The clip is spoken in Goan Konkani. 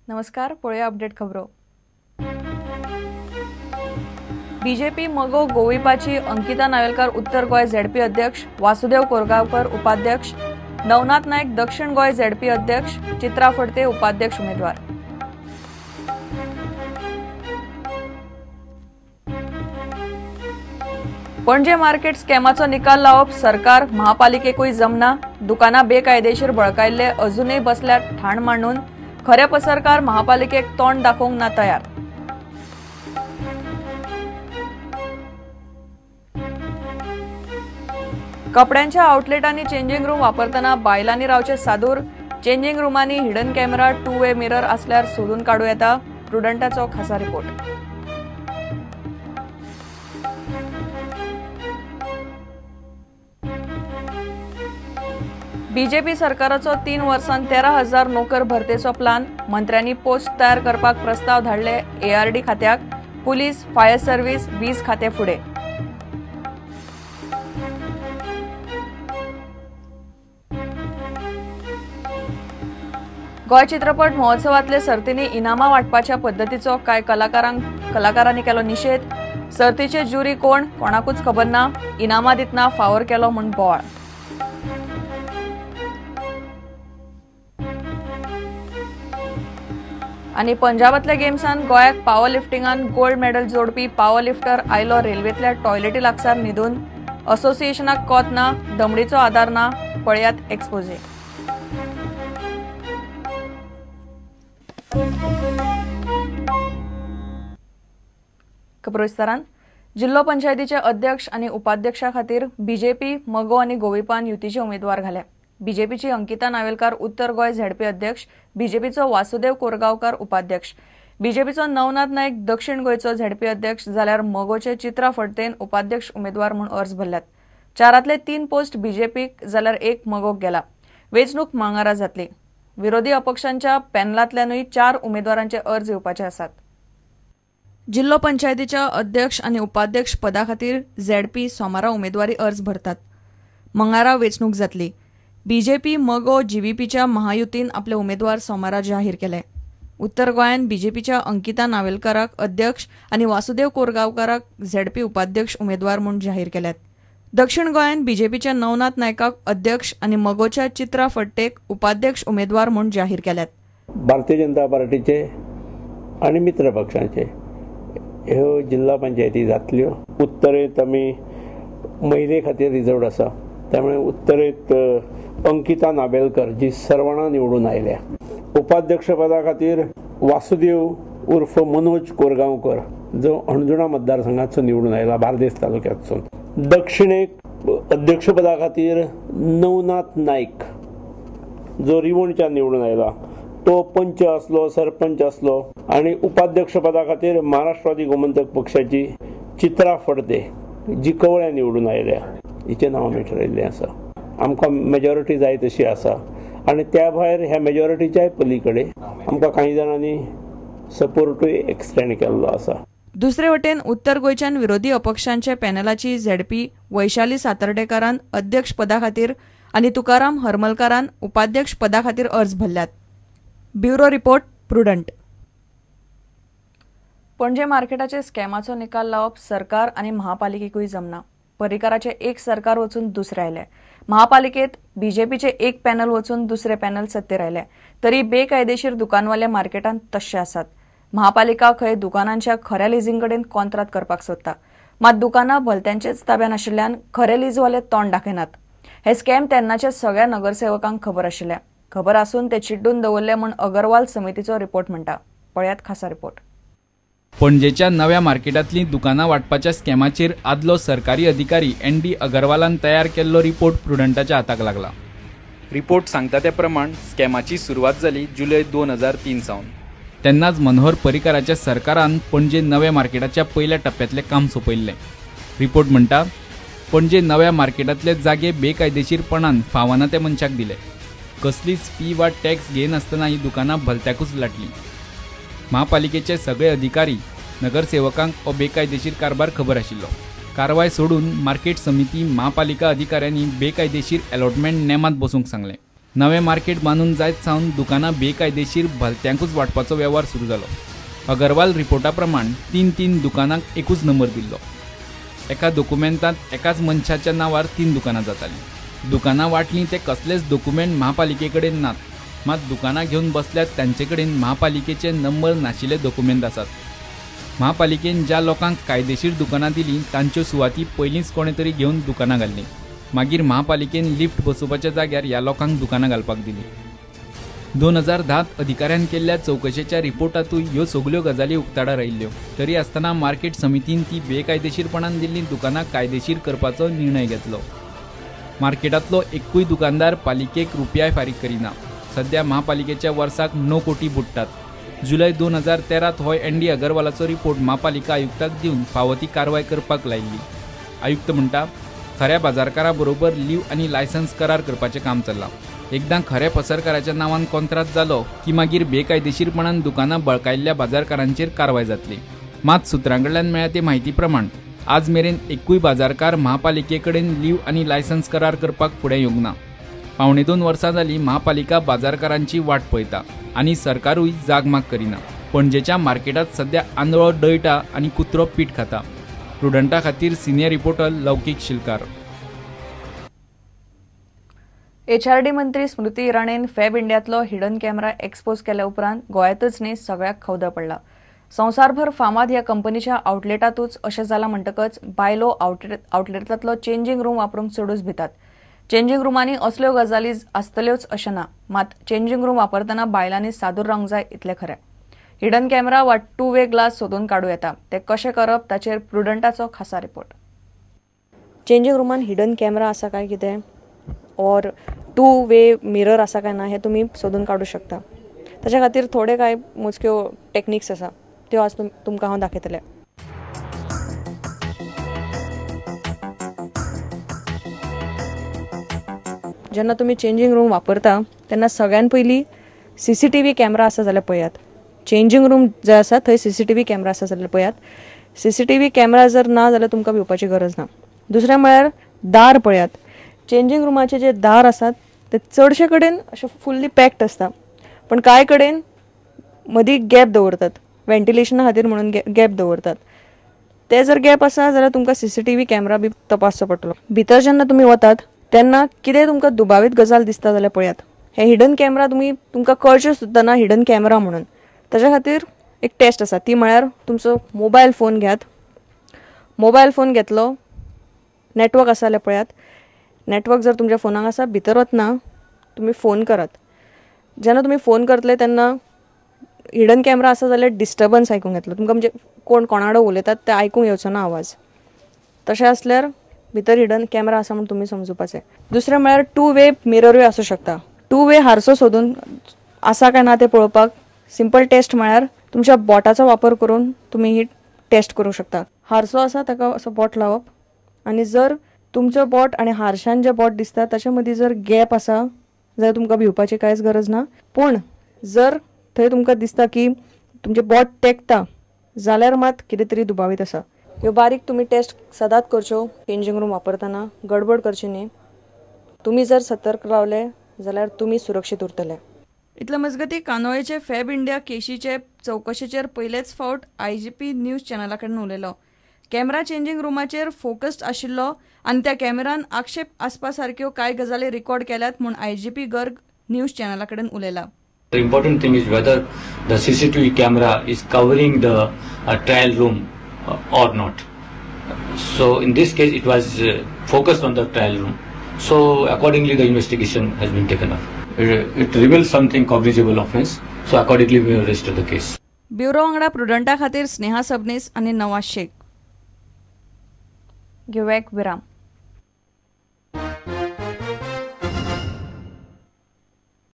नमस्कार, पळोवया अपडेट खबरो. बीजेपी मगो गोविपाची अंकिता नावेलकार उत्तर गोंय झेडपी अध्यक्ष, वासुदेव कोरगांवकर उपाध्यक्ष, नवनाथ नायक दक्षिण गोंय झेडपी अध्यक्ष, चित्रा फडते उपाध्यक्ष उमेदवार. पणजे मार्केट स्कॅमाचो निकाल लावप सरकार महापालिकेकूय जमना. दुकानां बेकायदेशीर बळकायल्ले अजूनय बसल्यार ठाण मांडून खरे पसरकार महापालिकेक तोंड दाखोवंक ना तयार. कपड्यांच्या आउटलेटांनी चेंजिंग रूम वापरतना बायलांनी रावचे सादूर. चेंजिंग रुमांनी hidden camera, two way mirror आसल्यार सोदून काडूं येता. प्रुडंटाचो खासा रिपोर्ट. बीजेपी सरकाराचो 3 वर्सांत 13,000 नोकर भरतेचो प्लान. मंत्र्यांनी पोस्ट तयार करपाक प्रस्ताव धाडले एआरडी खात्याक. पुलीस, फायर सर्व्हिस, वीज खाते फुडें. गोंय चित्रपट महोत्सवांतले सर्तींनी इनामां वांटपाच्या पद्दतीचो कांय कलाकारांनी केलो निशेध. सर्तीचे ज्युरी कोण कोणाकूच खबर ना. इनामां दितना फावोर केलो म्हूण बोवाळ. आनी पंजाबांतल्या गेम्सान गोंयाक पावर लिफ्टिंगान गोल्ड मेडल जोडपी पावर लिफ्टर आयलो रेल्वेंतल्या टॉयलेटी लागसार न्हिदून. असोसिएशनाक कोत ना, दमडीचो आदार ना. पळयात एक्सपोजे. खबरो विस्तारान. जिल्लो पंचायतीचे अध्यक्ष आनी उपाध्यक्षा खातीर बीजेपी, मगो आनी गोविपान युतीचे उमेदवार घाले. बीजेपीची अंकिता नावेलकार उत्तर गोंय झेडपी अध्यक्ष, बीजेपीचो वासुदेव कोरगांवकार उपाध्यक्ष, बीजेपीचो नवनाथ नायक दक्षिण गोंयचो झेडपी अध्यक्ष, जाल्यार मगोचे चित्रा फडतेन उपाध्यक्ष उमेदवार म्हूण अर्ज भरल्यात. 4 3 पोस्ट बीजेपीक जाल्यार 1 मगोक गेला. वेंचणूक मंगळारा जातली. विरोधी अपक्षांच्या पॅनलांतल्यानूय 4 उमेदवारांचे अर्ज येवपाचे आसात. जिल्लो पंचायतीच्या अध्यक्ष आनी उपाध्यक्ष पदा खातीर झेडपी सोमारा उमेदवारी अर्ज भरतात. मंगळारा वेंचणूक जातली. बीजेपी, मगो, जीव्हीपीच्या महायुतीन आपले उमेदवार सोमारा जाहीर केले. उत्तर गोंयांत बीजेपीच्या अंकिता नावेलकाराक अध्यक्ष आनी वासुदेव कोरगांवकाराक झेडपी उपाध्यक्ष उमेदवार म्हूण जाहीर केल्यात. दक्षिण गोंयांत बीजेपीच्या नवनाथ नायकाक अध्यक्ष आनी मगोच्या चित्रा फडतेक उपाध्यक्ष उमेदवार म्हूण जाहीर केल्यात. भारतीय जनता पार्टीचे आनी मित्र पक्षांचे ह्यो जिल्हा पंचायती जातल्यो. उत्तरेंत आमी महिले खातीर रिजर्वड आसा, त्यामुळे उत्तरेंत अंकिता नावेलकर जी सर्वणा निवडून आयल्या. उपाध्यक्षपदा खातीर वासुदेव उर्फ मनोज कोरगांवकर जो हणजुणा मतदारसंघातसून निवडून आयला, बार्देस तालुक्यातसून. दक्षिणेक अध्यक्षपदा खातीर नवनाथ नायक जो रिवणच्यान निवडून आयला, तो पंच आसलो, सरपंच आसलो. आनी उपाध्यक्षपदा खातीर महाराष्ट्रवादी गोमंतक पक्षाची चित्रा फडते जी कवळ्या निवडून आयल्या, हिचें नांव आमी ठरयल्लें आसा. आमकां मेजॉरिटी जाय तशी आसा आनी त्या भायर ह्या मेजॉरिटीच्याय पली कडेन आमकां कांय जाणांनी सपोर्टूय एक्सटेंड केल्लो आसा. दुसरे वटेन उत्तर गोंयच्यान विरोधी अपक्षांच्या पॅनलाची झेडपी वैशाली सातर्डेकारान अध्यक्ष पदा खातीर आनी तुकाराम हरमलकारान उपाध्यक्ष पदा खातीर अर्ज भरल्यात. Bureau report, Prudent. Panaji मार्केटाचे स्कॅमाचो निकाल लावप सरकार आनी महापालिकेकूय जमना. पर्रीकाराचे एक सरकार वचून दुसरे आयले. महापालिकेत बीजेपीचे एक पॅनल वचून दुसरे पॅनल सत्तेर आयले तरी बेकायदेशीर दुकानवाले मार्केटांत तश्शे आसात. महापालिका खंय दुकानांच्या खऱ्या लिजींग कडेन कॉन्त्रात करपाक सोदता, मात दुकानां भलत्यांचेच ताब्यान आशिल्ल्यान खरे लीजवाले तोंड दाखयनात. हे स्कॅम तेन्नाच्या सगळ्या नगरसेवकांक खबर आशिल्लें. खबर आसून ते चिड्डून दवरले म्हूण अगरवाल समितीचो रिपोर्ट म्हणटा. पळयात खासा रिपोर्ट. पणजेच्या नव्या मार्केटांतली दुकानां वांटपाच्या स्कॅमाचेर आदलो सरकारी अधिकारी एन डी अगरवालान तयार केल्लो रिपोर्ट प्रुडंटाच्या हाताक लागला. रिपोर्ट सांगता त्या प्रमाण स्कॅमाची सुरवात जाली जुलय 2003 सावन. तेन्नाच मनोहर पर्रीकाराच्या सरकारान पणजे नव्या मार्केटाच्या पयल्या टप्प्यांतलें काम सोंपयल्लें. रिपोर्ट म्हणटा, पणजे नव्या मार्केटांतले जागे बेकायदेशीरपणान फावना त्या मनशाक दिले. कसलीच फी वा टॅक्स घेनासतना ही दुकानां भलत्याकूच लाटलीं. महापालिकेचे सगळे अधिकारी, नगरसेवकांक हो बेकायदेशीर कारभार खबर आशिल्लो. कारवाय सोडून मार्केट समिती महापालिका अधिकाऱ्यांनी बेकायदेशीर अलॉटमेंट नेमात बसूंक सांगलें. नवें मार्केट बांदून जायत सावन दुकानां बेकायदेशीर भलत्यांकूच वांटपाचो वेव्हार सुरू जालो. अगरवाल रिपोर्टा प्रमाण 3-3 दुकानांक एकूच नंबर दिल्लो. एका दोकुमेंतांत एकाच मनशाच्या नांवार 3 दुकानां जातालीं. दुकानां वांटलीं ते कसलेच दोकुमेंट म्हापालिके कडेन नात, मात दुकानां घेवन बसल्यात तांचे कडेन म्हापालिकेचे नंबर नाशिल्ले दोकुमेंत आसात. म्हापालिकेन ज्या लोकांक कायदेशीर दुकानां दिलीं तांच्यो सुवाती पयलींच कोणें तरी घेवन दुकानां घाल्लीं. मागीर म्हापालिकेन लिफ्ट बसोवपाच्या जाग्यार ह्या लोकांक दुकानां घालपाक दिलीं. 2010 अधिकाऱ्यान केल्ल्या चवकशेच्या रिपोर्टांतूय ह्यो सगल्यो गजाली उक्ताडार आयिल्ल्यो. तरी आसतना मार्केट समितीन ती बेकायदेशीरपणान दिल्लीं दुकानां कायदेशीर करपाचो निर्णय घेतलो. मार्केटांतलो एक्कूय दुकानदार पालिकेक रुपयाय फारीक करिना. सध्या म्हापालिकेच्या वर्साक 9 कोटी बुडटात. जुलय 2013 हो एन डी अगरवालाचो रिपोर्ट म्हापालिका आयुक्ताक दिवन फावो ती कारवाय करपाक लायिल्ली. आयुक्त म्हणटा, खऱ्या बाजारकारा बरोबर लीव आनी लायसन्स करार करपाचें काम चल्लां. एकदां खऱ्या पसरकाराच्या नांवान कोंत्रात जालो की मागीर बेकायदेशीरपणान दुकानां बळकायल्ल्या बाजारकारांचेर कारवाय जातली. मात सुत्रां कडल्यान मेळ्ळ्या ते म्हायती प्रमाण आज मेरेन एकूय बाजारकार म्हापालिके कडेन लीव आनी लायसन्स करार करपाक फुडें येवंक ना. 1.75 वर्सां जालीं म्हापालिका बाजारकारांची वाट पळयता आनी सरकारूय जागमाग करिना. पणजेच्या मार्केटांत सध्या आंधळो डळटा आनी कुत्रो पीठ खाता. प्रुडंटा खातीर senior reporter Laukik Shilkar. HRD मंत्री स्मृती इराणीन फॅब इंडियांतलो हिडन कॅमेरा एक्सपोज केल्या उपरांत गोंयांतच न्ही सगळ्याक खवदळ पडला. संवसारभर फामाद ह्या कंपनीच्या आउटलेटांतूच अशें जालां म्हणटकच बायलो आउटलेटांतलो चेंजींग रूम वापरूंक चडूच भितात. चेंजींग रुमांनी असल्यो गजाली आसतल्योच अशें ना, मात चेंजींग रूम वापरतना बायलांनी सादूर रावंक जाय इतलें खरें. हिडन कॅमेरा वा टू वे ग्लास सोदून काडूं येता, ते कशें करप ताचेर प्रुडंटाचो खासा रिपोर्ट. चेंजींग रुमान हिडन कॅमेरा आसा काय कितें ऑर टू वे मिरर आसा काय ना हें तुमी सोदून काडूं शकता. ताच्या खातीर थोडे कांय मोजक्यो टॅक्निक्स आसा त्यो आज तुमकां हांव दाखयतलें. जेन्ना तुमी चेंजींग रूम वापरता तेन्ना सगळ्यान पयलीं CCTV camera आसा जाल्यार पळयात. चेंजींग रूम जे आसा थंय CCTV camera आसा जाल्यार पळयात. CCTV camera जर ना जाल्यार तुमकां भिवपाची गरज ना. दुसरें म्हळ्यार दार पळयात. चेंजींग रुमाचे जे दार आसात ते चडशे कडेन अशे फुल्ली पॅक्ड आसता, पण कांय कडेन मदीं गॅप दवरतात, व्हेंटिलेशना खातीर म्हणून गॅप दवरतात. ते जर गॅप आसा जाल्यार तुमकां CCTV camera बी तपासचो पडटलो. भितर जेन्ना तुमी वतात तेन्ना कितें तुमकां दुबावीत गजाल दिसता जाल्यार पळयात. हे हिडन कॅमेरा तुमकां कळचें सुद्दां ना हिडन कॅमेरा म्हणून. ताच्या खातीर एक टेस्ट आसा, ती म्हळ्यार तुमचो मोबायल फोन घेयात. मोबायल फोन घेतलो, नेटवर्क आसा जाल्यार पळयात. नेटवर्क जर तुमच्या फोनाक आसा, भितर वतना तुमी फोन करात. जेन्ना तुमी फोन करतले तेन्ना हिडन कॅमेरा आसा जाल्यार डिस्टर्बन्स आयकूंक येतलो तुमकां, म्हणजे कोण कोणा कडेन उलयतात ते आयकूंक येवचो ना आवाज. तशें आसल्यार भितर हिडन कॅमेरा आसा म्हूण तुमी समजुपाचें. दुसरें म्हळ्यार टू वे मिररूय आसूं शकता. टू वे हारसो सोदून आसा काय ना तें पळोवपाक सिंपल टेस्ट म्हळ्यार तुमच्या बोटाचो वापर करून तुमी ही टेस्ट करूंक शकता. हारसो आसा ताका असो बोट लावप आनी जर तुमचो बोट आनी हारशान जें बोट दिसता ताचे मदीं जर गॅप आसा जाल्यार तुमकां भिवपाची कांयच गरज ना. पूण जर थंय तुमकां दिसता की तुमचें बोट तेंकता जाल्यार मात कितें तरी दुबावीत आसा. ह्यो बारीक तुमी टेस्ट सदांच करच्यो. चेंजींग रूम वापरतना गडबड करची न्ही. तुमी जर सतर्क रावले जाल्यार तुमी सुरक्षीत उरतले. इतले मजगतीं कानोळेचे फॅब इंडिया केशीचे चवकशेचेर पयलेच फावट IGP news चॅनला कडेन उलयलो. कॅमेरा चेंजींग रुमाचेर फोकस्ड आशिल्लो आनी त्या कॅमेरान आक्षेप आसपा सारक्यो कांय गजाली रिकॉर्ड केल्यात म्हूण IGP Garg news चॅनला कडेन उलयला. The important thing is whether the CCTV camera is covering the trial room or not. So in this case it was focused on the trial room. So accordingly the investigation has been taken up. It reveals something cognizable offense. So accordingly we have registered the case. Bureau वांगडा प्रुडंटा खातीर स्नेहा सबनीस आनी नवाज शेख. घेवया एक विराम.